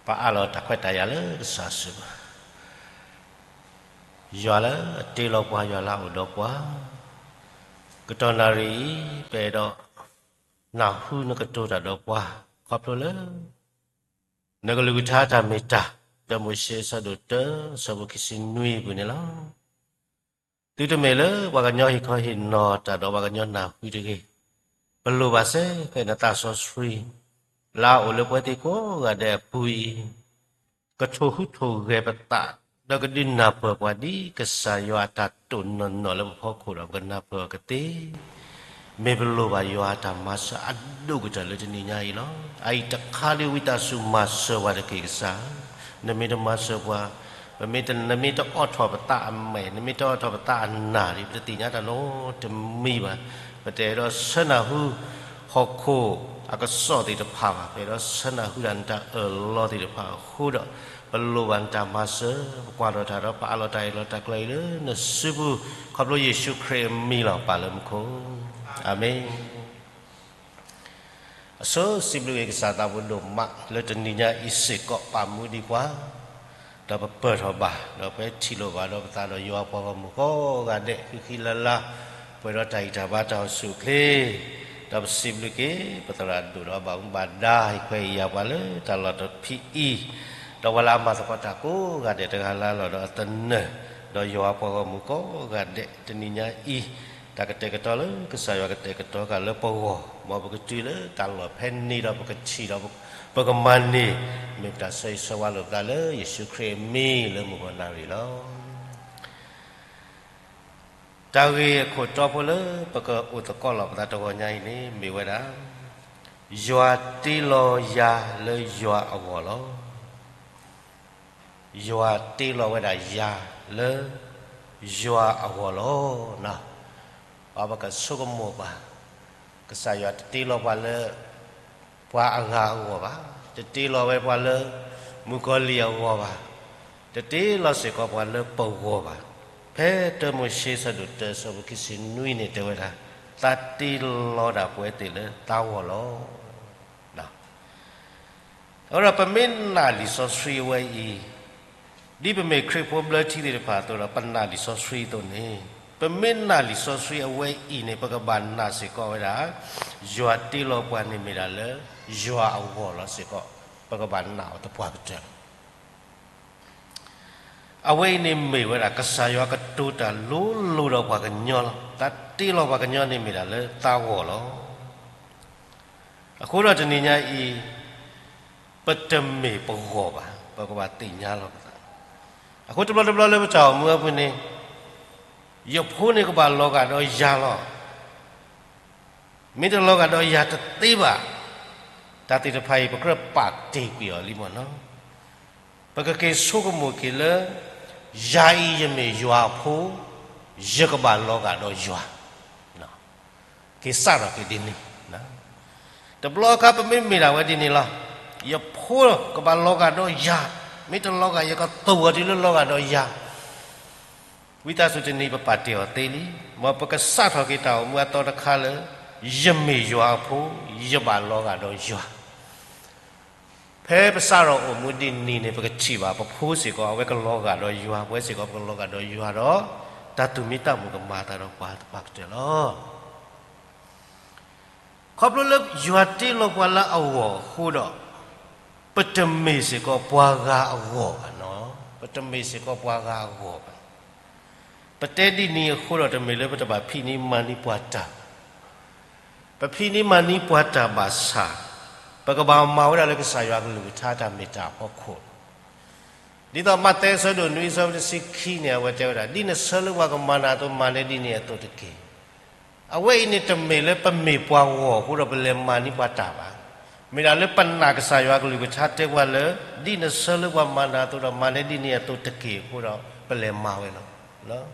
ပအၢၣ်လီၤတၢ်ခွဲးတၢ်ယာ်လၢကစၢ်စုပူၤ, ယွၤလၢအတ့လီၤပှၤ ယွၤလၢအအိၣ်ဒီးပှၤ, ကတီၢ်နၣ်ရံၣ်အံၤ ပအဲၣ်ဒိးနၢ်ဟူနကတိၤတၢ်ဒီးပှၤ ခီဖျိလၢ နကလုၢ်ကထါတၢ်မ့ၢ်တၢ် တၢမိၤၡ့အဆၢဒိၣ်တၢ အဆၢဖိခံဆံနွံအပူၤန့ၣ်လီၤ. သုတမ့ၢ်လၢပှၤကညီဟ့ၣ်ခီဟ့ၣ်နီၤတၢ်ဒီးပှၤကညီနၢ်ဟူတဂ့ၤ, ပလိၣ်ဘၣ်စ့ၢ်ကီးနသးစီဆှံ လၢအအိၣ်လၢပဝဲသ့ၣ်ကိးဂၤဒဲးအပူၤအံၤ ကထိၣ်ဟူးထိၣ်ဂဲၤပသး ဒီးကဒုးနၢ်ပၢၢ်ပှၤဒ်ကစၢ်ယွၤအတၢ်တိာ်နီၢ်နီၢ်လၢပဖီခိၣ်ဒီးပကနၢ်ပၢၢ်အီၤကသ့ မ့ၢ်ပလိၣ်ဘၣ်ယွၤအတၢ်မၤစၢၤအဒိၣ်ကတၢၢ်လၢတနံၤညါအံၤလီၤ. အအံၤတခါဒ်ဝံသးစူၤမၤစၢၤပှၤတက့ၢ်ကစၢ်, နမ့ၢ်တမၤစၢၤပှၤ, ပမ့ၢ်တ နမ့ၢ်တအိးထီၣ်ပသးအမဲာ် နမ့ၢ်တအိးထီၣ်ပသးအနၢ်ဒီး ပတသ့ၣ်ညါတၢ်နီတမံၤဘၣ်. ပတအဲၣ်ဒိးဆၢနၢ်ဟူဟီၣ်ခိၣ်အကစီၣ်သ့ၣ်တဖၣ်ဘၣ်, ပအဲၣ်ဒိးဆၢနၢ်ဟူဒၣ်နတၢ်အၢၣ်လီၤသ့ၣ်တဖၣ်အဃိဒီး ပလိၣ်ဘၣ်နတၢ်မၤစၢၤ, ပကွၢ်ထီၣ်တၢ်ဒီးပအးလီၤတၢ်အၢၣ်လီၤတၢ်ကျၢၤအံၤလၢနစုပူၤ, ခီဖျိယ့ၣ်ၡူးခရံာ်အမံၤလီၤ. ပၢ်လၢမူခိၣ်, အၤမ့ၣ်. အဆိစံးဘျုးက့ၤကစၢ်သးဘိဒိၣ်မး လၢတနံၤညါအံၤစ့ၢ်ကီး ပာ်မူဒံးပှၤ, ဒီးပပၢၢ်ထီၣ်ဘၣ်, ဒီးပထံၣ်လိာ်ဘၣ်ဒီးပသးဒီးယွၤပှၤဂီၢ်မုၢ်ကိးဂၤဒဲး ဃံဃံလၤလၤ, ပှဲၤဒီးတၢ်ဂံၢ်တၢ်ဘါတၢ်အိၣ်ဆူၣ်အိၣ်ချ့, ဒီးပစံးဘျုးက့ၤ ပသရၣ်ဒိၣ်ဒီးဘၣ်မူဘၣ်ဒါ ဟ့ၣ်ခွဲးဟ့ၣ်ယာ်ပှၤလၢတၢ်လီၢ်တဖံးအံၤ, ဒီးပှၤလၢအမၤသကိးတၢ်ကိးဂၤဒဲး တဂၤလၢ်လၢ်ဒီးအသနၢၣ်, ဒီးယွၤပှၤဂီၢ်မုၢ်ကိးဂၤဒဲး တနံၤညါအံၤ တၢ်ကတဲာ်ကတီၤလၢကစၢ်ယွၤကတဲာ်ကတီၤဃာ်လၢပဂီၢ်, မ်ပကတုၤလၢတၢ်လီၢ်ဖဲန့ၣ်ဒီးပကထံၣ်ဒီးပကမၤန့ၢ်, မ့ၢ်ပတၢ်ဆၢဂ့ၤဆၢဝါလိာ်ပသးလၢယ့ၣ်ၡူးခရံာ်အမံၤလၢမုၢ်ဂီၤနၣ်ရံၣ်လီၤ. တၢ်ဂ့ၢ်အခိၣ်တီဖိလၢပကအိၣ်သကိးလီၤပသးတဂီၤညါအံၤန့ၣ် မ့ၢ်ဝဲဒၣ်, ယွၤတ့လီၤယၤလၢယွၤအဂီၢ်လီၤ. ယွၤတ့လီၤဝဲဒၣ်ယၤလၢယွၤအဂီၢ်လီၤ. ပကဆိကမိၣ်ဘၣ်, ကစၢ်ယွၤတတ့လီၤပှၤလၢ ပှၤအဂၤအဂီၢ်ဘၣ်, တတ့လီၤဝဲပှၤလၢ မုၣ်ကီၤလံၢ်အဂီၢ်ဘၣ်, တတ့လီၤစ့ၢ်ကီးပှၤလၢပဂီၢ်ဘၣ်. ဖဲတၢမိၤၡ့ဆၢဒိၣ်တၢ ဆၢဖိခံဆံနွံန့ၣ်တဲဝဲဒၣ်, သးတ့လီၤဒၣ်ပဝဲသ့ၣ်လၢသးဂီၢ်လီၤ. အဃိဒီးပမ့ၢ်နာ်လံာ်စီဆှံအဝဲအံၤ, ဒ်ပမ့ၢ်ခရံာ်ဖိဘျၢထံသ့ၣ်တဖၣ်အသိးဒီး ပနာ်လံာ်စီဆှံအသိးန့ၣ်, ပမ့ၢ်နာ်လံာ်စီဆှံအဝဲအံၤန့ၣ် ပကဘၣ်နာ်စ့ၢ်ကီးဝဲဒၣ် ယွၤတ့လီၤပှၤန့ၣ်မ့ၢ်ဒၣ်လၢ ယွၤအဂီၢ်လီၤစ့ၢ်ကီး, ပကဘၣ်နာ်အီၤသပှၢ်ကတၢၢ်လီၤ. အဝဲအံၤန့ၣ်မ့ၢ်ဝဲဒၣ်ကစၢ်ယွၤကတိၤတၢ်လိၤလိၤဒီးပှၤကညီလီၤ. သးတ့လီၤပှၤကညီန့ၣ်မ့ၢ်ဒၣ်လၢသးဂီၢ်လီၤ. အဃိဒီးတနံၤညါအံၤ, ပတမ့ၢ်ပဂီၢ်ဘၣ်, ပကဘၣ်သ့ၣ်ညါလီၤပသး. အဃိတဘျီတဘျီလၢပတၢ်အိၣ်မူအပူၤန့ၣ်, ယဖိန့ၣ်ကဘၣ်လီၤဂာ်ဒီးယၤလီၤ. မ့ၢ်တလီၤဂာ်ဒီးယၤတသ့ဘၣ်. တၢ်သ့ၣ်တဖၣ်အံၤ ပကြၢးပာ်တ့ၢ်ကွံာ်အီၤလံမ့ၢ်နီၤ. ပကက့ၤဆိကမိၣ်က့ၤလၢ ယၤအံၤယမ့ၢ်ယွၤအဖိ, ယကဘၣ်လီၤဂာ်ဒီးယွၤ. က့ၤစးထီၣ်က့ၤဒ်န့ၣ်, တဘျီအခါပမ့ၢ်မ့ၢ်ဒၣ်ဝဲဒ်န့ၣ်လီၤ. ယဖိကဘၣ်လီၤဂာ်ဒီးယၤ, မ့ၢ်တလီၤဂာ်ယကသူၣ်အီၤတုၤလၢလီၤဂာ်ဒီးယၤ. ဝံသးစူၤတနံၤပပာ်တ့ၢ်အီၤသ့လံ, မ်ပကစးထီၣ်က့ၤတၢ်အိၣ်မူအသီတခါလၢ ယမ့ၢ်ယွၤအဖိ, ယဘၣ်လီၤဂာ်ဒီးယွၤ. ဖဲပစးထီၣ်အိၣ်မူဒ်န့ၣ်န့ၣ် ပကထံၣ်ဘၣ်ပဖိစ့ၢ်ကီး အဝဲကလီၤဂာ်ဒီးယွၤ, ပဝဲစ့ၢ်ကီးပကလီၤဂာ်ဒီးယွၤဒီး တၢ်သူၣ်မံသးမုာ်ကမၤအသးဒီးပှၤသပှၢ်ကတၢၢ်လီၤ. ခီဖျိလၢယွၤတ့လီၤပှၤလၢအဂီၢ်အဃိဒီး, ပတမ့ၢ်စ့ၢ်ကီးပှၤဂၤအဂီၢ်ဘၣ်နီၤ, ပတမ့ၢ်စ့ၢ်ကီးပှၤဂၤအဂီၢ်ဘၣ်. ပတဲဒ်န့ၣ်အဃိဒီးတမ့ၢ်လၢပတဘၣ်ဖံးန့ၢ်မၤန့ၢ်ပှၤတၢ်ဘၣ်. ပဖံးန့ၢ်မၤန့ၢ်ပှၤတၢ်ဘၣ်ဆၣ်, ပကဘၣ်မၤဝဲဒၣ်လၢကစၢ်ယွၤကလုၢ်ကထါတၢ်မ့ၢ်တၢ်အဖီခိၣ် ဒ်သိးမးသဲအဆၢဒိၣ်နွံအဆၢဖိတဆံခံန့ၣ် အဝဲတဲဝဲဒၣ်, ဒ်နဆၢလၢပှၤကမၤနၤအသိး မၤနၤဒ်န့ၣ်အသိးတက့ၢ်. အဝဲအံၤန့ၣ်တမ့ၢ်လၢပမ့ၢ်ပှၤဂီၢ်အဃိဒီးပလဲၤမၤန့ၢ်ပှၤတၢ်ဘၣ်. မ့ၢ်ဒၣ်လၢပနာ်ကစၢ်ယွၤကလုၢ်ကထါတဲပှၤလၢ ဒ်နဆၢလၢပှၤမၤနၤအသိးဒီး မၤနၤဒ်န့ၣ်အသိးတက့ၢ်အဃိဒီး ပလဲၤမၤဝဲလီၤ.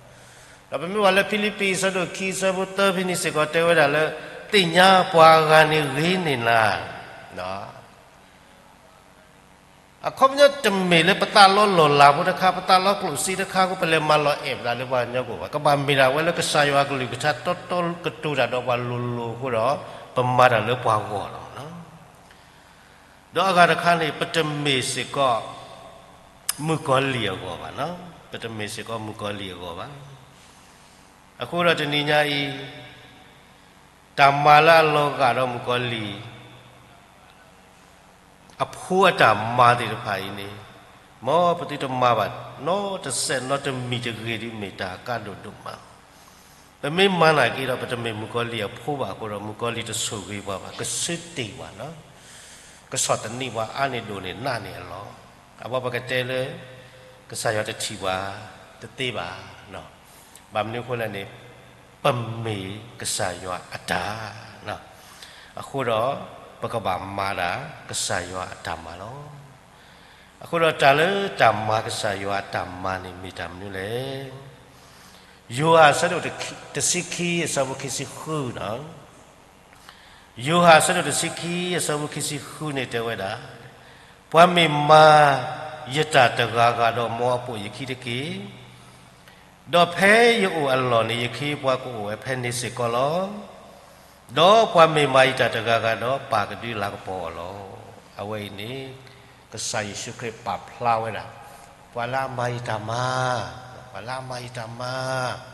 ဒီးပမ့ၢ်ဘၣ်လၢဖံလံးပံးအဆၢဒိၣ်ခံအဆၢဖိသၢဖဲန့ၣ်စ့ၢ်ကီးတဲဝဲဒၣ်လၢ သ့ၣ်ညါပှၤအဂၤန့ၣ်ဂ့ၤန့ၢ်နၤ အခီပညီတမ့ၢ်လၢပသးလီလီၢ်လၤဖိတခါ ပသးလီကျိၣ်စ့တခါအဃိ ပလဲၤမၤလီၤအဲၣ်ပသးလၢပှၤကညီကိၣ်ဘၣ်. ကဘၣ်မ့ၢ်ဒၣ်ဝဲလၢကစၢ်ယွၤကလုၢ်ကထါတီတီကတိၤတၢ်ဒီးပှၤလိၤလိၤအဃိဒီး ပမၤတၢ်လၢပှၤဂီၢ်လီၤ. ဒီးအဂၤတခါန့ၣ် ပတမ့ၢ်စ့ၢ်ကီး မုၣ်ကီၤလံၢ်အဂီၢ်ဘၣ်, ပတမ့ၢ်စ့ၢ်ကီးမုၣ်ကီၤလံၢ်အဂီၢ်ဘၣ်. အဃိဒီးတနံၤညါအံၤ တၢ်မၤလၢအလီၤဂာ်ဒီးမုၣ်ကီၤလံၢ် အဖိအတၢ်မၤသ့ၣ်တဖၣ်အံၤန့ၣ်, မ်ပသုတမၤဘၣ် နီတစဲးနီတမံၤတဂ့ၤဒ်မ့ၢ်တၢ်အကါဒိၣ်ဒိၣ်မး. ပမ့ၢ်မၤနာ်က့ဒီး ပတမ့ၢ်မုၣ်ကီၤလံၢ်အဖိဘၣ်အဃိဒီး မုၣ်ကီၤလံၢ်တဆိၣ်ဂ့ၤပှၤဘၣ်, ကဆၢတ့ၢ်ပှၤလီၤ. ကဆီၣ်သနံးပှၤအါန့ၢ်ဒိၣ်န့ၢ်နးန့ၢ်အလီၢ်. အဘၣ်ပကတဲလၢ ကစၢ်ယွၤတထံၣ်ပှၤ တသ့ဘၣ်. ဘၣ်မနုၤအဃိလဲၣ်န့ၣ်, ပမ့ၢ်ကစၢ်ယွၤအတၢ် အဃိဒီး ပကဘၣ်မၤဒၣ် ကစၢ်ယွၤအတၢ်မၤလီၤ. အဃိဒီးတၢ်လၢတၢ်မၤကစၢ်ယွၤအတၢ်မၤန့ၣ် မ့ၢ်တၢ်မနုၤလဲၣ်. ယိၤဟၣ်အဆၢဒိၣ်တဆံခံ အဆၢဖိခံဆံဃုန့ၣ်, ယိၤဟၣ်အဆၢဒိၣ်တဆံခံ အဆၢဖိခံဆံဃုန့ၣ်တဲဝဲဒၣ်, ပှၤမ့ၢ်မၤယတၢ်တဂၤဂၤဒီး မ်အပိာ်ယခံတက့ၢ်. ဒီးဖဲယအိၣ်အလီၢ်န့ၣ် ယခ့ယပှၤကအိၣ်ဝဲဖဲန့ၣ်စ့ၢ်ကီးလီၤ. ဒီးပှၤမ့ၢ်မၤယတၢ်တဂၤဂၤဒီး ပၢ်ကဒုးလၤကပီၤအီၤလီၤ. အဝဲအံၤန့ၣ် ကစၢ်ယ့ၣ်ၡူးခရံာ်ပာ်ဖျါဝဲဒၣ် ပှၤလၢအမၤယတၢ်မၤ, ပှၤလၢအမၤယတၢ်မၤ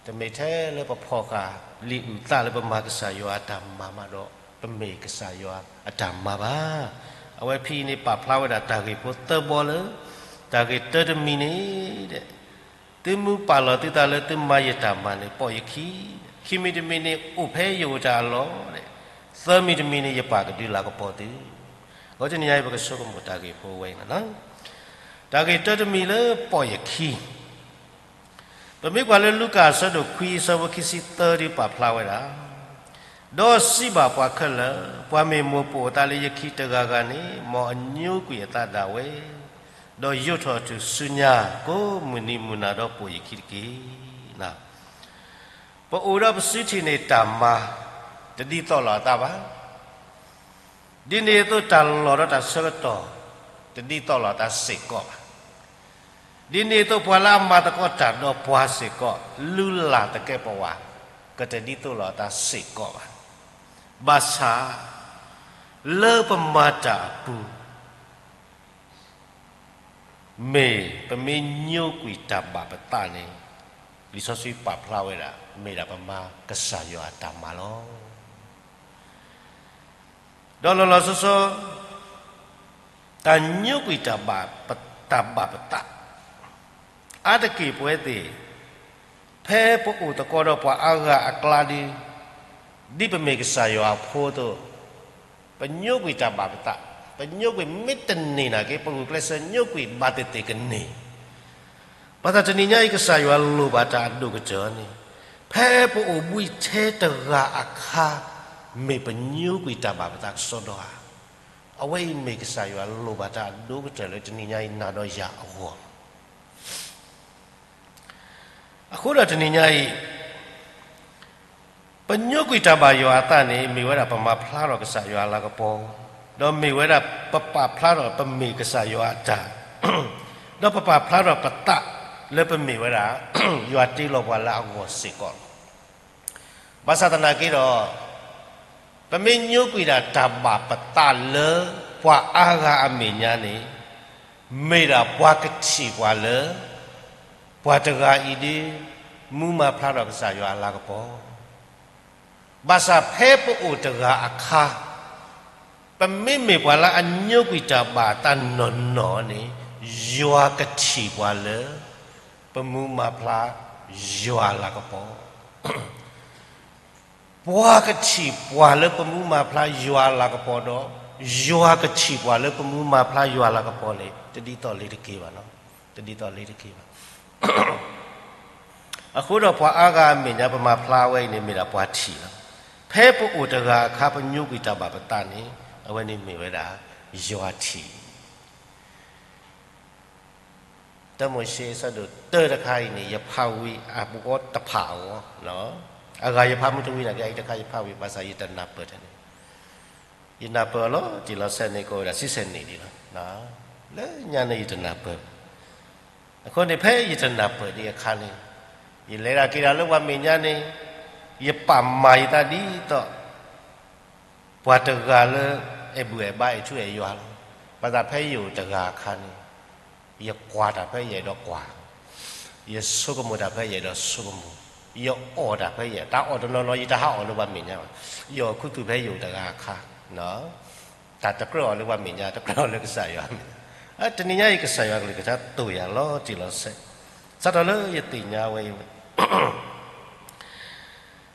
တမ့ၢ်ထဲလၢပဖီၣ်ဃာ်လံာ်အုၣ်သးလၢပမၤကစၢ်ယွၤအတၢ်မၤမးဒီး ပမ့ၢ်ကစၢ်ယွၤအတၢ်မၤဘၣ်. အဝဲဖဲအံၤန့ၣ် ပာ်ဖျါဝဲဒၣ်တၢ်ဂ့ၢ်ဖိသၢဘီလၢ တၢ်ဂ့ၢ်တၢတမံၤန့ၣ် သုမ့ၢ်ပာ်လီၤသုသးလၢသုမၤယတၢ်မၤန့ၣ် ပိာ်ယခံ, ခံမံၤတမံၤန့ၣ် အိၣ်ဖဲယအိၣ်တၢ်အလီၢ်, သၢမံၤတမံၤန့ၣ် ယပၢ်ကဒုးလၤကပီၤသု. အဃိတနံၤညါအံၤ ပကဆိကမိၣ်တၢ်ဂ့ၢ်ဖိဝဲအံၤန့ၣ်လီၤ. တၢ်ဂ့ၢ်တၢတမံၤလၢပိာ်ယခံ ပမ့ၢ်ကွၢ်လၢလူၤကၣ်အဆၢဒိၣ်ခွံ အဆၢဖိခံဆံသၢဒ်ပာ်ဖျါဝဲဒၣ်, ဒီးစံးဘၣ်ပှၤခဲလၢာ်, ပှၤမ့ၢ်မိၢ်ပိာ်အသးလၢယခံတဂၤဂၤန့ၣ် မ်အညိကွံာ်အသးဒၣ်ဝဲ, ဒီးယိးထီၣ်အထူၣ်ဆူညါ ကိးမုၢ်နံၤမုၢ်နၤဒီးပိာ်ယခံတက့ၢ်. ပအိၣ်ဒီးပစုထံၣ်န့ၣ် တၢ်မၤ တဒ်သိးလိာ်အသးဘၣ်. ဒ်န့ၣ်အသိးတၢ်လီၢ်ဒီးတၢ်ဆၢကတီၢ် တဒ်သိးလိာ်အသးစ့ၢ်ကီးဘၣ်. ဒ်န့ၣ်အသိးပှၤလၢအမၤသကိးတၢ်ဒီးပှၤစ့ၢ်ကီး လုၢ်လၢ်သကဲးပဝး ကတဒ်သိးလိာ်အသးစ့ၢ်ကီးဘၣ်. ဘၣ်ဆၣ် လၢပမၤတၢ်အပူၤ မ့ၢ်ပမ့ၢ်ညိကွံာ်တၢ်ဘၣ်ပသးန့ၣ် လံာ်စီဆှံပာ်ဖျါဝဲဒၣ် မ့ၢ်ဒၣ်ပမၤကစၢ်ယွၤအတၢ်မၤလီၤ. ဒီးလီၤလီၤဆီဆီ တၢ်ညိကွံာ်တၢ်ဘၣ်ပ တၢ်ဘၣ်ပသး အါတက့ၢ်ပဝဲသ့ၣ် ဖဲပအိၣ်သကိးဒီးပှၤအါဂၤအကျါဒီး ဒ်ပမ့ၢ်ကစၢ်ယွၤအဖိအသိး ပညိကွံာ်တၢ်ဘၣ်ပသး, ပညိကွံာ်မ့ၢ်တန့ၢ်နာ်က့ ပဂုာ်ကျဲးစၢးညိကွံာ်ဘၣ်သ့ၣ်သ့ၣ်ကန့ၢ်. ဘၣ်ဆၣ်တနံၤညါအံၤ ကစၢ်ယွၤလိၣ်ဘၣ်တၢ်အဒိၣ်ကတၢၢ်န့ၣ် ဖဲပအိၣ်ဘှံးထဲတဂၤအခါ မ့ၢ်ပညိကွံာ်တၢ်ဘၣ်ပသးကစီဒီဧါ. အဝဲအံၤမ့ၢ်ကစၢ်ယွၤလိၣ်ဘၣ်တၢ်အဒိၣ်ကတၢၢ်လၢတနံၤညါအံၤနၤဒီးယၤအဂီၢ် အဃိဒီးတနံၤညါအံၤ ပညိကွံာ်တၢ်ဘၣ်ယွၤအသးန့ၣ် မ့ၢ်ဝဲဒၣ်ပမၤဖျါထီၣ်ကစၢ်ယွၤအလၤကပီၤ, ဒီးမ့ၢ်ဝဲဒၣ်ပပာ်ဖျါထီၣ်ပမ့ၢ်ကစၢ်ယွၤအတၢ်, ဒီးပပာ်ဖျါထီၣ်ပသးလၢပမ့ၢ်ဝဲဒၣ် ယွၤတ့လီၤပှၤလၢအဂီၢ်စ့ၢ်ကီးလီၤ. ဘၣ်ဆၣ်သနာ်က့ဒီး ပမ့ၢ်ညိကွံာ်ဒၣ်တၢ်ဘၣ်ပသးလၢပှၤအါဂၤအမဲာ်ညါန့ၣ် မ့ၢ်ဒၣ်ပှၤကထံၣ်ပှၤလၢ ပှၤတဂၤအံၤဒ် မူမၤဖျါထီၣ်ကစၢ်ယွၤအလၤကပီၤ. ဘၣ်ဆၣ်ဖဲပအိၣ်တဂၤအခါ ပမ့မ့ၢ်ပှၤလၢအညိကွံာ်တၢ်ဘၣ်အသးနီၢ်နီၢ်န့ၣ် ယွၤကထံၣ်ပှၤလၢ ပမူမၤဖျါယွၤအလၤကပီၤ. ပှၤကထံၣ်ပှၤလၢပမူမၤဖျါယွၤအလၤကပီၤဒီး ယွၤကထံၣ်ပှၤလၢပမူမၤဖျါယွၤအလၤကပီၤန့ၣ် တဒ်သိးလ့ၤတက့ၢ်ဘၣ်. တဒ်သိးလ့ၤတက့ၢ်ဘၣ်. အဃိဒီးပှၤအါဂၤအမဲာ်ညါပမၤဖျါဝဲအံၤန့ၣ် မ့ၢ်ဒၣ်ပှၤထံၣ်လီၤ. ဖဲပအိၣ်တဂၤအခါပညိကွံာ်တၢ်ဘၣ်ပသးန့ၣ် အဝဲန့ၣ်မ့ၢ်ဝဲဒၣ်ယွၤထံၣ် တၢမိၤၡ့အဆၢဒိၣ်တၢတခါအံၤန့ၣ် ယဖးဝံၤအပူၤဃီတဖးအဂီၢ်, အဂၤယဖးမုၢ်တဝံၤနာ်က့ အအံၤတခါယဖးဝံၤ ဘၣ်ဆၣ်ယတနၢ်ပၢၢ်ထဲန့ၣ်, ယနၢ်ပၢၢ်အီၤလီၤတံၢ်လီၤဆဲးန့ၣ် ကအိၣ်ဝဲဒၣ်ဆံဆဲးနံၣ်ဒံးလီၤ. လၢညါန့ၣ်ယတနၢ်ပၢၢ်ဘၣ်. အဃိန့ၣ် ဖဲယတနၢ်ပၢၢ်ဒံးအခါန့ၣ် ယလဲၤဒၣ်က့ၤဒၣ်လၢပှၤမဲာ်ညါန့ၣ် ယပာ်မၤယသးဒ်သိး ပှၤတဂၤလၢ အဲၣ်ဘူၣ်အဲၣ်ဘါ အဲၣ်ထူအဲၣ်ယွၤလီၤ. ဘၣ်ဆၣ်ဖဲယအိၣ်တဂၤအခါန့ၣ်, ယကွၢ်တၢ်ဖဲယအဲၣ်ဒိးကွၢ်, ယဆိကမိၣ်တၢ်ဖဲယအဲၣ်ဒိးဆိကမိၣ်, ယအီၣ်တၢ်ဖဲယအဲၣ်, တၢ်အီၣ်တနီၤနီၤ ယတဟးအီၣ်လၢပှၤမဲာ်ညါဘၣ်. ယအီၣ်ခူသူၣ်ဖဲယအိၣ်တဂၤအခါ, တၢ်တကြၢးအီၣ်လၢပှၤမဲာ်ညါ, တကြၢးအီၣ်လၢကစၢ်ယွၤမဲာ်ညါ. တနံၤညါအံၤ ကစၢ်ယွၤကလုၢ်ကထါတိၢ်ယၤလီၤတံၢ်လီၤဆဲး, စးထီၣ်လၢယသ့ၣ်ညါဝဲအံၤ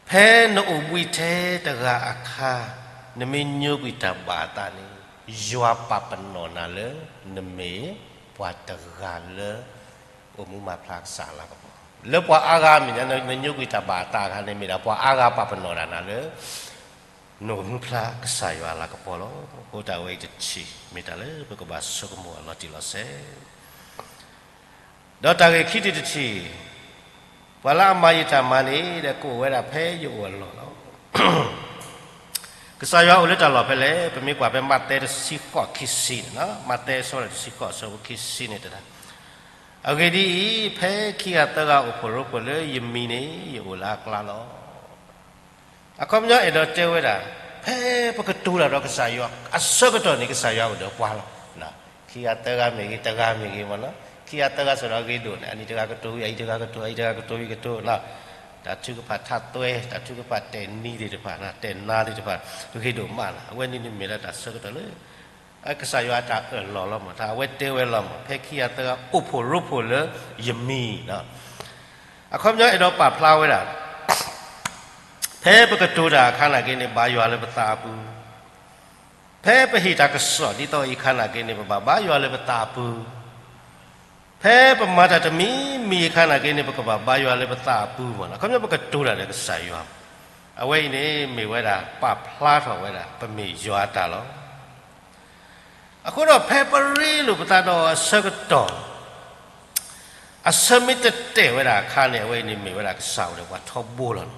ဖဲနအိၣ်ဘှံးထဲတဂၤအခါ, နမ့ၢ်ညိကွံာ်တၢ်ဘၣ်အသးန့ၣ်, ယွၤပာ်ပနီၣ်နၤလၢ နမ့ၢ်ပှၤတဂၤလၢ အိၣ်မူမၤဖျါကစၢ်အလၤကပီၤ, လၢပှၤအါဂၤမဲာ်ညါ, နညိကွံာ်တၢ်ဘၣ်အသးအခါန့ၣ် မ့ၢ်ဒၣ်ပှၤအါဂၤပာ်ပနီၣ်တၢ်နၤလၢ နအိၣ်မူဖျါကစၢ်ယွၤအလၤကပီၤလီၤ. အဃိတၢ်ဝဲအံၤတထံၣ် မ့ၢ်တၢ်လၢပကဘၣ်ဆိကမိၣ်အလီၤတံၢ်လီၤဆဲး ဒီးတၢ်ဂ့ၢ်ခံထံၣ်တထံၣ်, ပှၤလၢအမၤယတၢ်မၤန့ၣ် ဒီးကအိၣ်ဝဲဒၣ်ဖဲယအိၣ်အလီၢ်လီၤ. ကစၢ်ယွၤအိၣ်လၢတၢ်လီၢ်ဖဲလဲၣ်. ပမ့ၢ်ကွၢ်ဖဲမးသဲတဆံဃိးခံဆံန့ၣ်, မးသဲအဆၢဒိၣ်တဆံဃိးအဆၢဖိခံဆံန့ၣ်တဲဒၣ်, အဂ့ၢ်ဒ်အံၤ, ဖဲခံဂၤသၢဂၤအိၣ်ဖှိၣ်ရိဖှိၣ်လၢယမံၤန့ၣ် ယအိၣ်လၢအကျါလီၤ. အခီပညီအဲၣ်ဒိးတဲဝဲဒၣ်, ဖဲပကတိၤတၢ်ဒီးကစၢ်ယွၤအဆၢကတီၢ်န့ၣ် ကစၢ်ယွၤအိၣ်ဒီးပှၤလီၤ. ခံဂၤသၢဂၤမ့ၢ်ဂ့ၤ, တဂၤမ့ၢ်ဂ့ၤမ့ၢ်နီၤ, ခံဂၤသၢဂၤစ့ၢ်ဒီးအဂ့ၤဒိၣ်န့ၣ်, အနံၤတဂၤကတိၤဝံၤ အအံၤတဂၤကတိၤ, အအံၤတဂၤကတိၤဝံၤကတိၤ, တၢ်ထုကဖၣ်ထးသွဲ, တၢ်ထုကဖၣ်တဲာ်နံၤသ့ၣ်တဖၣ်, တဲာ်နါသ့ၣ်တဖၣ်, ဂ့ၤဒိၣ်မးလီၤ. အဝဲန့ၣ်န့ၣ်မ့ၢ်ဒၣ်တၢ်ဆၢကတီၢ်လၢ ကစၢ်ယွၤအတၢ်အၢၣ်လီၤလီၤမး, တၢ်အဝဲတဲဝဲလီၤမး, ဖဲခံဂၤသၢဂၤအိၣ်ဖှိၣ်ရိဖှိၣ်လၢယမံၤ, အခီပညီအဲၣ်ဒိးပာ်ဖျါဝဲဒၣ် ဖဲပကတိၤတၢ်အခါနာ်က့န့ၣ် ဘါယွၤလၢပသးအပူၤ, ဖဲပဟ့ၣ်တၢ်ကစီၣ်ဒ်သိးအံၤအခါနာ်က့န့ၣ် ပဘၣ်ဘါယွၤလၢပသးအပူၤ, ဖဲပမၤတၢ်တမံၤမံၤအခါနာ်က့န့ၣ် ပကဘၣ်ဘါယွၤလၢပသးအပူၤမး, အခီပညီပကတိၤတၢ်ဒီးကစၢ်ယွၤ, အဝဲအံၤန့ၣ်မ့ၢ်ဝဲဒၣ် ပာ်ဖျါထီၣ်ဝဲဒၣ် ပမ့ၢ်ယွၤအတၢ်လီၤ. အဃိဒီးဖဲပရ့လိာ်ပသးဒီးအဆၢကတီၢ် အဆၢမ့ၢ်တတဲာ်ဝဲဒၣ်အခါန့ၣ် အဝဲအံၤန့ၣ်မ့ၢ်ဝဲဒၣ်ကစၢ်အိၣ်ဒီးပှၤထီဘိလီၤ.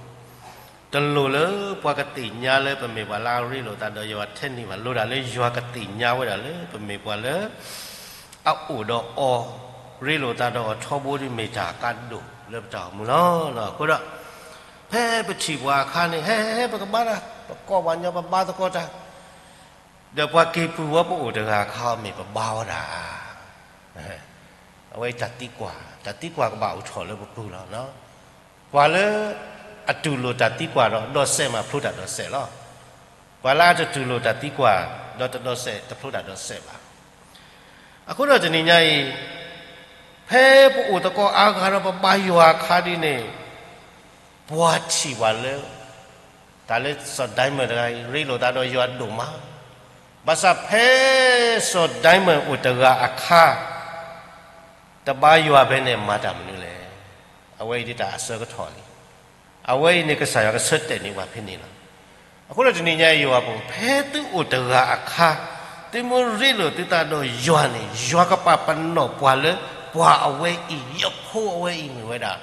တလိၣ်လၢပှၤကသ့ၣ်ညါလၢပမ့ၢ်ပှၤလၢအရ့လိာ်သးဒီးယွၤထဲန့ၣ်ဘၣ်, လိၣ်ဒၣ်လၢယွၤကသ့ၣ်ညါဝဲဒၣ်လၢပမ့ၢ်ပှၤလၢ အအိၣ်ဒီးအီၤ, ရ့လိာ်သးဒီးအီၤထီဘိဒ်မ့ၢ်တၢ်အကါဒိၣ်လၢပတၢ်အိၣ်မူလီၤ. အဃိဒီး ဖဲပထံၣ်ပှၤအခါန့ၣ် ဟဲ ဟဲ ပကဘါတၢ်, ပကိးပှၤညီပဘါသကိးတၢ်, ဒီးပှၤက့ၤပူၤဝဲပအိၣ်တဂၤအခါအီၤမ့ၢ်ပဘါဝဲဒၣ် အဝဲအံၤတၢ်သံကွၢ်, တၢ်သံကွၢ်ကဘၣ်အိၣ်ထီၣ်လၢပပူၤလီၤ. ပှၤလၢ အတူၢ်လိာ်တၢ်သံကွၢ်ဒီးဒီးစဲးမးဖျိတၢ်ဒီးစဲးလီၤ. ပှၤလၢအတတူၢ်လိာ်တၢ်သံကွၢ် ဒီးတဒီးစဲးတဖျိတၢ်ဒီးစဲးဘၣ်. အဃိဒီးတနံၤညါအံၤ ဖဲပအိၣ်သကိးအါဂၤဒီးပဘါယွၤအခါဒ်န့ၣ် ပှၤထံၣ်ပှၤလၢ တၢ်လၢစီၤဒံမၢၣ်တဂၤအံၤ ရ့လိာ်သးဒီးယွၤဒိၣ်မး, ဘၣ်ဆၣ်ဖဲစီၤဒံမၢၣ်အိၣ်တဂၤအခါ တဘါယွၤဖဲန့ၣ်မၤတၢ်မနုၤလဲၣ်. အဝဲအံၤဒ်တၢ်အဆၢကတီၢ်လံ. အဝဲအံၤန့ၣ်ကစၢ်ယွၤကဆၢတဲာ်န့ၢ်ပှၤဖဲန့ၣ်လီၤ. အဃိဒီးတနံၤညါအံၤယွၤဖိ ဖဲသုအိၣ်တဂၤအခါ သုမ့ၢ်ရ့လိာ်သုသးဒီးယွၤန့ၣ် ယွၤကပာ်ပနီၣ်ပှၤလၢ ပှၤအဝဲအံၤ ယဖိအဝဲအံၤမ့ၢ်ဝဲဒၣ်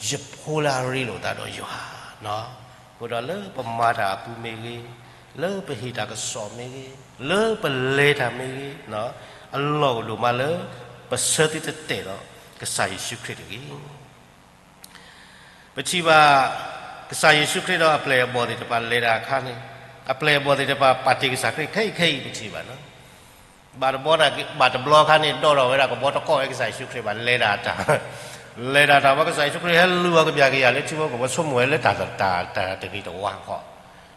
ယဖိလၢအရ့လိာ်သးဒီးယွၤ အဃိဒီးလၢပမၤတၢ်အပူၤမ့ၢ်ဂ့ၤ, လၢပဟ့ၣ်တၢ်ကစီၣ်မ့ၢ်ဂ့ၤ, လၢပလဲၤတၢ်မ့ၢ်ဂ့ၤ, အလီၢ်အိၣ်ဒိၣ်မးလၢ ပဆၢသုတတဲာ်ဒီးကစၢ်ယ့ၣ်ၡူးခရံာ်တဂ့ၤ. ပထံၣ်ဘၣ် ကစၢ်ယ့ၣ်ၡူးခရံာ်ဒီးအပျဲၢ်အဘီၣ်သ့ၣ်တဖၣ်လဲၤတၢ်အခါန့ၣ်, အပျဲၢ်အဘီၣ်သ့ၣ်တဖၣ်ပာ်တ့ၢ်ကစၢ်ခရံာ်ခဲအံၤခဲအံၤပထံၣ်ဘၣ်လီၤ. ဘၣ်တဘျီန့ၣ် ဘၣ်တဘျီအခါန့ၣ် ဒီးထီၣ်ဝဲဒၣ်ကဘီတကိးဝဲကစၢ်ယ့ၣ်ၡူးခရံာ်ဘၣ် လဲၤဒၣ်တၢ်, လဲၤဒၣ်တၢ်ဝဲကစၢ်ယ့ၣ်ၡူးခရံာ်ဟဲလူၤအီၤကဘျၣ်ကယၤလၢထံဖိကီၢ်ဖိ ဆိကမိၣ်ဝဲလၢတၢ်တဂ့ၤတဝါဃီ.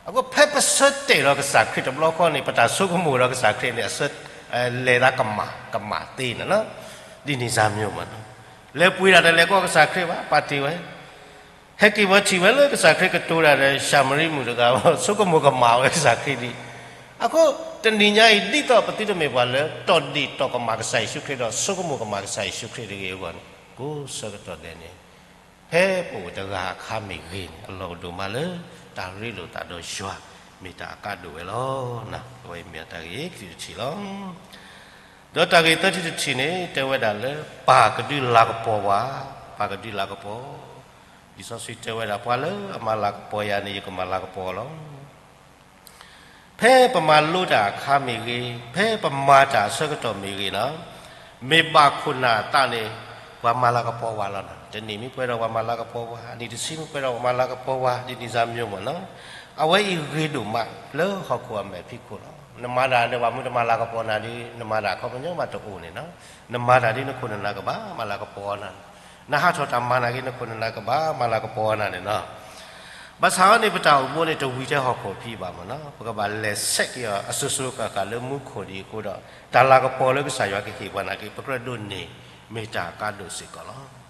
အဃိဖဲပဆၢတဲာ်ဒီးကစၢ်ခရံာ်တဘျီဃီန့ၣ် ပတၢ်ဆိကမိၣ်ဒီးကစၢ်ခရံာ်န့ၣ် အဆၢ လဲၤသးကမၣ်ကမၣ်သ့န့ၣ်လီၤ. ဒ်န့ၣ်စၢ်မံၤမး လဲၤပှ့ၤဒၣ်တလဲၤကီးကစၢ်ခရံာ်ဘၣ် ပာ်တ့ၢ်ဝဲ ဟဲက့ၤဝဲထံၣ်ဝဲလၢကစၢ်ခရံာ်ကတိၤတၢ်ဒီး ၡၤမရံမုၣ်တဂၤ ဆိကမိၣ်ကမၣ်ဝဲကစၢ်ခရံာ်ဒံး. အဃိ တနံၤညါအံၤ ဒ်သိးပသုတမ့ၢ်ပှၤလၢ တီၢ်ဒ့ၣ်တီၢ်ကမၣ်ကစၢ်ယ့ၣ်ၡူးခရံာ်ဒီး ဆိကမိၣ်ကမၣ်ကစၢ်ယ့ၣ်ၡူးခရံာ်တဂ့ၤအဂီၢ်န့ၣ် ကိးဆၢကတီၢ်ဒဲးန့ၣ် ဖဲပအိၣ်တဂၤအခါမ့ၢ်ဂ့ၤန့ၣ် အလီၢ်အိၣ်ဒိၣ်မးလၢ တၢ်ရ့လိာ်သးဒီးယွၤ မ့ၢ်တၢ်အကါဒိၣ်ဝဲလီၤ. အဝဲအံၤမ့ၢ်တၢ်ဂ့ၢ်ခံထံၣ်တထံၣ်လီၤ. ဒီးတၢ်ဂ့ၢ်သၢထံၣ်တထံၣ်န့ၣ် တဲဝဲဒၣ်လၢ ပၢ်ကဒုးလၤကပီၤဝဲ, ပၢ်ကဒုးလၤကပီၤ. လံာ်စီဆှံတဲဝဲဒၣ် ပှၤလၢအမၤလၤကပီၤယၤန့ၣ် ယကမၤလၤကပီၤလီၤ. ဖဲပမၤလိတၢ်အခါမ့ၢ်ဂ့ၤ, ဖဲပမၤတၢ်အဆၢကတီၢ်မ့ၢ်ဂ့ၤလီၤ, မ့ၢ်ဘၣ်ခိၣ်နၢ်အသးန့ၣ် ပှၤမၤလၤကပီၤဝဲလီၤ. တနံၣ်မ့ၢ်ပှဲၤဒီးပှၤမၤလၤကပီၤဝဲ, အနံၣ်တဆံမ့ၢ်ပှဲၤဒီးပှၤမၤလၤကပီၤဝဲ, ဒ်န့ၣ်စၢ်မံၤမးလီၤ. အဝဲအံၤဂ့ၤဒိၣ်မးလၢဟီၣ်ခိၣ်အမဲာ်ဖံးခိၣ်လီၤ. နမၤတၢ်ဒီးပှၤမုၢ်တမၤလၤကပီၤနၤဒီး နမၤတၢ်ခီပညီဘၣ်တအိၣ်န့ၣ်နီၤ. နမၤတၢ်ဒီးနခိၣ်နနၢ်ကဘၣ်မၤလၤကပီၤနၤ, နဟးထီၣ်တၢ်မၤနာ်က့ နခိၣ်နနၢ်ကဘၣ်မၤလၤကပီၤနၤန့ၣ်နီၤ. ဘၣ်ဆၣ်အီၤန့ၣ် ပတၢ်အိၣ်မူန့ၣ် တဝံၤထဲဟီၣ်ခိၣ်ဖံးဘၣ်မ့ၢ်နီၤ, ပကဘၣ်လဲၤဆဲးက့ၤအီၤအစိၤစိၤဃၣ်ဃၣ်လၢမူခိၣ်ဒံးအဃိဒီး တၢ်လၤကပီၤလၢကစၢ်ယွၤကဟ့ၣ်ပှၤနာ်က့ ပကြၢးဒိးန့ၢ် မ့ၢ်တၢ်အကါဒိၣ်စ့ၢ်ကီးလီၤ.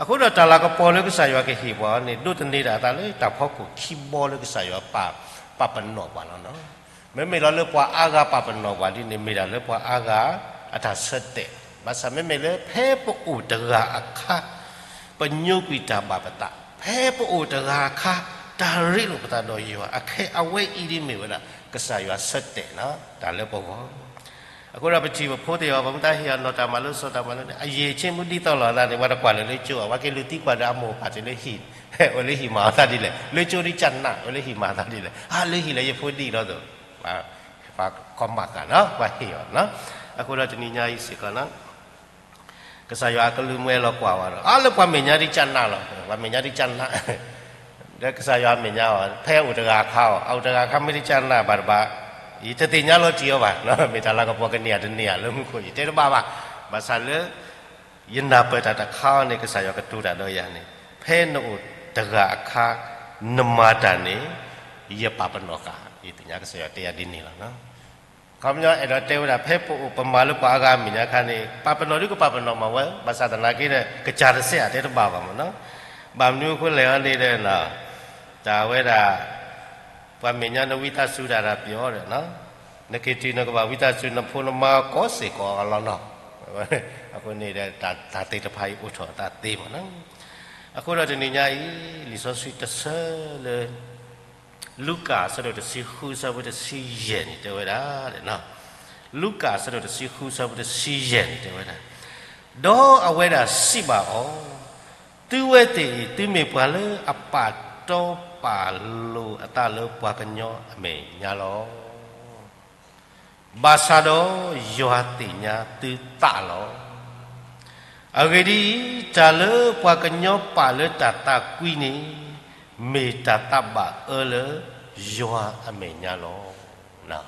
အဃိဒီးတၢ်လၤကပီၤလၢကစၢ်ယွၤကဟ့ၣ်ပှၤန့ၣ် ဒိးသန့ၤဒၣ်အသးလၢတၢ်ဖီခိၣ်ခံဘီလၢကစၢ်ယွၤပာ်ပနီၣ်ပှၤလီၤနီၤ. မ့မ့ၢ်လီၤလၢပှၤအါဂၤပာ်ပနီၣ်ပှၤဒ်န့ၣ် မ့ၢ်ဒၣ်လၢပှၤအါဂၤအတၢ်ဆၢတဲာ်, ဘၣ်ဆၣ်မ့မ့ၢ်လၢဖဲပအိၣ်တဂၤအခါ ပညိကွံာ်တၢ်ဘၣ်ပသး, ဖဲပအိၣ်တဂၤအခါ တၢ်ရ့လိာ်ပသးဒီးယွၤ အခဲအံၤအဝဲအံၤဒ်မ့ၢ်ဝဲဒၣ် ကစၢ်ယွၤဆၢတဲာ်နီၤ တၢ်လၢပဂီၢ်. အဃိဒီးပထံၣ်ပဖိသ့ၣ်အီၤ ပမ့ၢ်တၢ်ဟ့ၣ်အီၤနီၢ်တၢ်မၤလိ စီၤတၢ်မၤလိန့ၣ် အယံာ်ဆ့မူဒ်သိးလိာ်အသးန့ၣ် ပှၤတကွၢ်လၢာ်လၢကၠိအီၤ, ပှၤက့ၤလူၤသံကွၢ်ဒီးအမိၢ်အပၢ်တုၤလၢဟံၣ်, အိၣ်လၢဟံၣ်မၤအသးဒ်လဲၣ်, လၢကၠိဒ်ကနၣ် အိၣ်လၢဟံၣ်မၤအသးဒ်လဲၣ်, အါလၢဟံၣ်လၢယဖိဒံးလီၤသိး ပှၤကီမးဃာ်နီၤ ပှၤဟ့ၣ်အီၤနီၤ. အဃိဒီးတနံၤညါအံၤစ့ၢ်ကီးနီၤ ကစၢ်ယွၤအကလုၢ်မ့ၢ်အဲၣ်လီၤကွၢ်ဝဲဒီး အါလၢပှၤမဲာ်ညါဒ်ကနၣ်လီၤ, ပှၤမဲာ်ညါဒ်ကနၣ်, ဒီးကစၢ်ယွၤအမဲာ်ညါအီၤ ဖဲအအိၣ်တဂၤအခါအီၤ, အအိၣ်တဂၤအခါမ့ၢ်ဒ်ကနၣ်ဘၣ်တဘၣ်, ယတသ့ၣ်ညါလီၤတံၢ်အီၤဘၣ်, မ့ၢ်တၢ်လၤကပီၤကန့ၢ်ဧါတန့ၢ်ဧါလၢမူခိၣ် ယတဲတဘၣ်ဘၣ်. ဘၣ်ဆၣ်လၢ ယနၢ်ပၢၢ်တၢ်တခါအီၤန့ၣ် ကစၢ်ယွၤကတိၤတၢ်ဒီးယၤန့ၣ် ဖဲနအိၣ်တဂၤအခါ နမၤတၢ်န့ၣ် ယပာ်ပနီၣ်ဃာ်, ယသ့ၣ်ညါကစၢ်ယွၤတဲယၤဒ်န့ၣ်လီၤ. ခီပညီအဲၣ်ဒိးတဲဝဲဒၣ် ဖဲပအိၣ်ပမၤလၢပှၤအါဂၤအမဲာ်ညါအခါန့ၣ် ပာ်ပနီၣ်ဒ်ကပာ်ပနီၣ်မၤဝဲ, ဘၣ်ဆၣ်သနာ်က့ဒီး ကစၢ်တစဲးဧါတဲတဘၣ်ဘၣ်မ့ၢ်နီၤ. ဘၣ်မနုၤအဃိလဲၣ်အီၤန့ၣ်ဒီး တၢ်ဝဲဒၣ် ပှၤမဲာ်ညါနဝံသးစူၤတၢ်တၢ်ပျီဒီး နက့ၤတုၤနကဘၣ်ဝံသးစူၤ နဖိနမါကိးစ့ၢ်ကီးအလီၢ်နီၤ. အဃိန့ၣ်ဒီး တၢ်သ့ၣ်တဖၣ်အံၤအိၣ်ထီၣ်အသးသ့မ့ၢ်နီၤ. အဃိဒီးတနံၤညါအံၤ လံာ်စီဆှံတဆၢလၢ လူၤကၣ်အဆၢဒိၣ်တဆံဃု အဆၢဖိတဆံယဲၢ်န့ၣ်တဲဝဲဒၣ်, လူၤကၣ်အဆၢဒိၣ်တဆံဃု အဆၢဖိတဆံယဲၢ်န့ၣ်တဲဝဲဒၣ်, ဒီးအဝဲဒၣ်စံးဘၣ်အီၤ, သုဝဲသ့ၣ်အံၤ သုမ့ၢ်ပှၤလၢအပာ်တီပာ်လိၤအသးလၢပှၤကညီအမဲာ်ညါလီၤ. ဘၣ်ဆၣ်ဒီးယွၤသ့ၣ်ညါသုသးလီၤ. အဂ့ၢ်ဒ်အံၤ, တၢ်လၢပှၤကညီပာ်လၢတၢ်သးကွံန့ၣ် မ့ၢ်တၢ်သးဘၣ်အၢလၢယွၤအမဲာ်ညါလီၤ.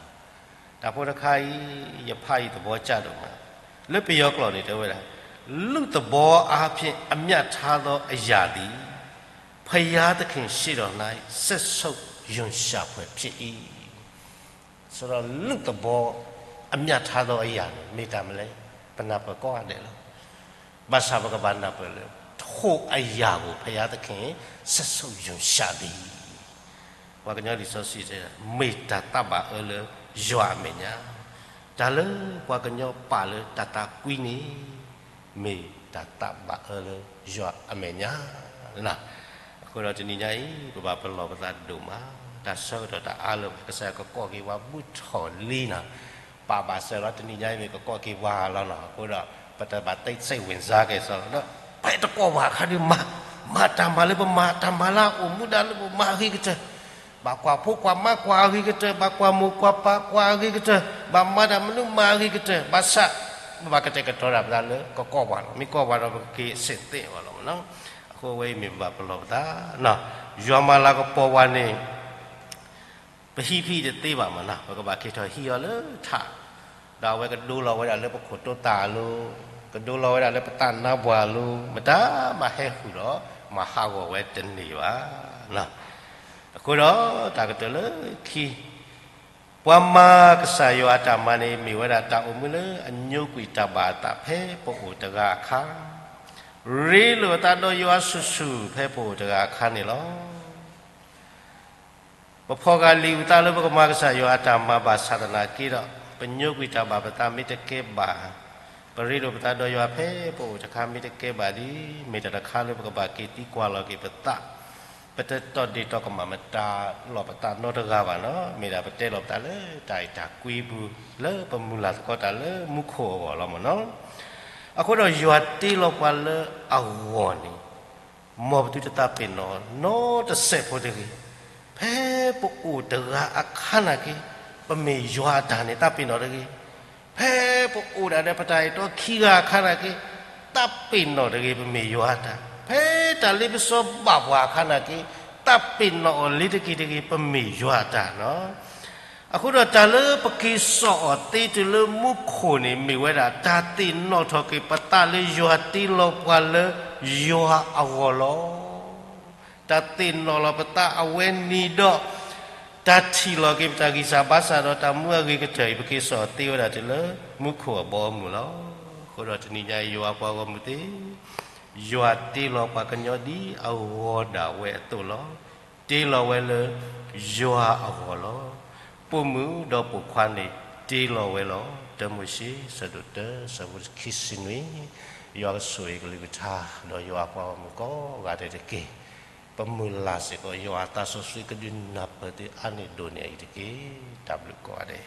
တၢ်ဖိတခါအံၤ ယဖးယံၤသဘီကၢ်ဒိၣ်မး, လၢပယီၤကျိာ်န့ၣ်တဲဝဲဒၣ်, လူ့သဘောအားဖြင့် အမြတ်ထားသောအရာသည် ဘုရားသခင်ရှေ့တော်၌ စက်ဆုပ်ရွံရှာဖွယ်ဖြစ်၏. ဆိုတော့ လူ့သဘော အမြတ်ထားသောအရာန့ၣ် မ့ၢ်တၢ်မနုၤလဲၣ်, ပနၢ်ပၢၢ်ကိးဂၤဒဲးလီၤ. ဘၣ်ဆၣ်ပကဘၣ်နၢ်ပၢၢ်လၢ ထိုအရာကို ဘုရားသခင် စက်ဆုပ်ရွံရှာသည်. ပှၤကညီလံာ်စီဆှံတဲ မ့ၢ်တၢ်သးဘၣ်အၢလၢယွၤအမဲာ်ညါ, တၢ်လၢပှၤကညီပာ်လၢတၢ်သးကွံန့ၣ် မ့ၢ်တၢ်သးဘၣ်အၢလၢယွၤအမဲာ်ညါ. အဃိဒီးတနံၤညါအံၤ ပဘၣ်ပလီၢ်ပသးဒိၣ်မး, တၢ်ဆၢကတီၢ်တအါလၢၤဘၣ်, ကစၢ်ယွၤကကိးက့ၤပှၤဘူးထီၣ်လံနီၤ. ပာ်ဘၣ်စၢၤလီၤ တနံၤညါအံၤမ့ၢ်ကကိးက့ၤပှၤလီၤနီၤ. အဃိဒီး ပတဘၣ်သိစိတ်ဝင်စားက့ၤစ့ၢ်လီၤ, ဖဲတကိးပှၤအခါဒီးမၤ, မၤတၢ်မၤလၢပမၤ, တၢ်မၤလၢအအိၣ်မူဒါလၢပမၤအဂ့ၤကတၢၢ်, ဘၣ်ကွၢ်ဖိကွၢ်မါကွၢ်အဂ့ၤကတၢၢ်, ဘၣ်ကွၢ်မိၢ်ကွၢ်ပၢ်ကွၢ်အဂ့ၤကတၢၢ်, ဘၣ်မၤတၢ်မနုၤမၤအဂ့ၤကတၢၢ်, ဘၣ်ဆၣ် ပဘၣ်ကတဲာ်ကတီၤတၢ်ပသးလၢကကိးပှၤလီၤ. မ့ၢ်ကိးပှၤဒီးပကက့ၤစ့ၢ်သ့ၣ်အီၤလီၤမ့ၢ်နီၤ. အဃိအဝဲအံၤမ့ၢ်ပဘၣ်ပလီၢ်ပသး, ယွၤမၤလၤကပီၤပှၤန့ၣ် ပဟံးဖံးတသ့ဘၣ်မ့ၢ်နီၤ, ပကဘၣ်က့ၤထီၣ်ဟံးအီၤလၢထး, ဒီးအဝဲကဒိလီၤဝဲဒၣ်လၢပခိၣ်တိသးအလိၤ, ကဒိလီၤဝဲဒၣ်လၢပသးနါပှၢ်အလိၤ, မတၤမၤဟဲဃုာ်ဒီးမၤဟးဂီၤဝဲတန့ၢ်ဘၣ်. အဃိဒီးတၢ်ကတၢၢ်လၢခံ ပှၤမၤကစၢ်ယွၤအတၢ်မၤန့ၣ် မ့ၢ်ဝဲဒၣ်တၢ်အိၣ်မူလၢအညိကွံာ်တၢ်ဘၣ်အသးဖဲပအိၣ်တဂၤအခါ, ရ့လိာ်အသးဒီးယွၤဆူၣ်ဆူၣ်ဖဲပအိၣ်တဂၤအခါန့ၣ်လီၤ. ပဖီၣ်ဃာ်လံာ်အုၣ်သးလၢပကမၤကစၢ်ယွၤအတၢ်မၤဘၣ်ဆၣ်သနာ်က့ဒီး ပညိကွံာ်တၢ်ဘၣ်ပသးမ့ၢ်တကဲဘၣ်, ပရ့လိာ်ပသးဒီးယွၤဖဲပအိၣ်တခါမ့ၢ်တကဲဘၣ်ဒီး မ့ၢ်တၢ်တခါလၢပကဘၣ်က့ၤသံကွၢ်လီၤက့ၤပသး, ပတတီၢ်ဒ့ၣ်တီၢ်ကမၣ်မတၤလီၤပသးနီတဂၤဘၣ်နီၤ, မ့ၢ်ဒၣ်ပတဲလီၤပသးလၢတၢ်အဲၣ်တၢ်ကွံပူၤ လၢပမုၢ်လၢ်သကိးတၢ်လၢမူခိၣ်အဂီၢ်လီၤမ့ၢ်နီၤ. အဃိဒီးယွၤတ့လီၤပှၤလၢအဂီၢ်န့ၣ် မ်ပသုတသးပ့ၤနီၣ်နီတစဲးဖိတဂ့ၤ. ဖဲပအိၣ်တဂၤအခါနာ်က့ ပမ့ၢ်ယွၤအတၢ်န့ၣ်သးပ့ၤနီၣ်တဂ့ၤ. ဖဲပအိၣ်ဒၣ်ဒီးပတၢ်အဲၣ်တီခံဂၤအခါနာ်က့ သးပ့ၤနီၣ်တဂ့ၤ ပမ့ၢ်ယွၤအတၢ်. ဖဲတၢ်လ့ပစီဘၣ်ပှၤအခါနာ်က့ သးပ့ၤနီၣ်အီၤလ့ၤတက့ၤတဂ့ၤ ပမ့ၢ်ယွၤအတၢ်နီၤ. အဃိဒီးတၢ်လၢပက့ၤစိာ်အီၤသ့တုၤလၢမူခိၣ်န့ၣ် မ့ၢ်ဝဲဒၣ်တၢ်သ့ၣ်နီၣ်ထီၣ်က့ၤပသးလၢယွၤတ့လီၤပှၤလၢယွၤအဂီၢ်လီၤ. တၢ်သ့ၣ်နီၣ်လီၤပသးအဝဲန့ၣ်ဒီး တၢ်ထံၣ်လီၤက့ၤပတၢ်ဂံၢ်စၢ်ဘါစၢ်ဒီးတၢ်မူအဂ့ၤကတၢၢ်အံၤ ပက့ၤစိာ်အီၤသ့ဝဲဒၣ်တုၤလၢမူခိၣ်အဘီအမုၢ်လီၤ. အဃိဒီးတနံၤညါအံၤ ယွၤပှၤဂီၢ်မုၢ်သ့ၣ် ယွၤတ့လီၤပှၤကညီဒ်အဂီၤဒၣ်ဝဲအသိးလီၤ. တ့လီၤဝဲလၢယွၤအဂီၢ်လီၤ. ပိာ်မုၣ်ဒီးပိာ်ခွါန့ၣ်တ့လီၤဝဲလီၤ. တၢမိၤၡ့ ဆၢဒိၣ်တၢ ဆၢဖိခံဆံနွံ, ယွၤကဆိၣ်ဂ့ၤကလုၢ်ကထါ ဒီးယွၤအပှၤဂီၢ်မုၢ်ကိးဂၤဒဲးတက့ၢ်. ပမုၢ်လၢ်စ့ၢ်ကီး ယွၤအသးစီဆှံကဒုးနၢ်ပၢၢ်သုအါန့ၢ်ဒိၣ်န့ၢ်အံၤတက့ၢ်. တၢ်ဘျုးကိးဂၤဒဲး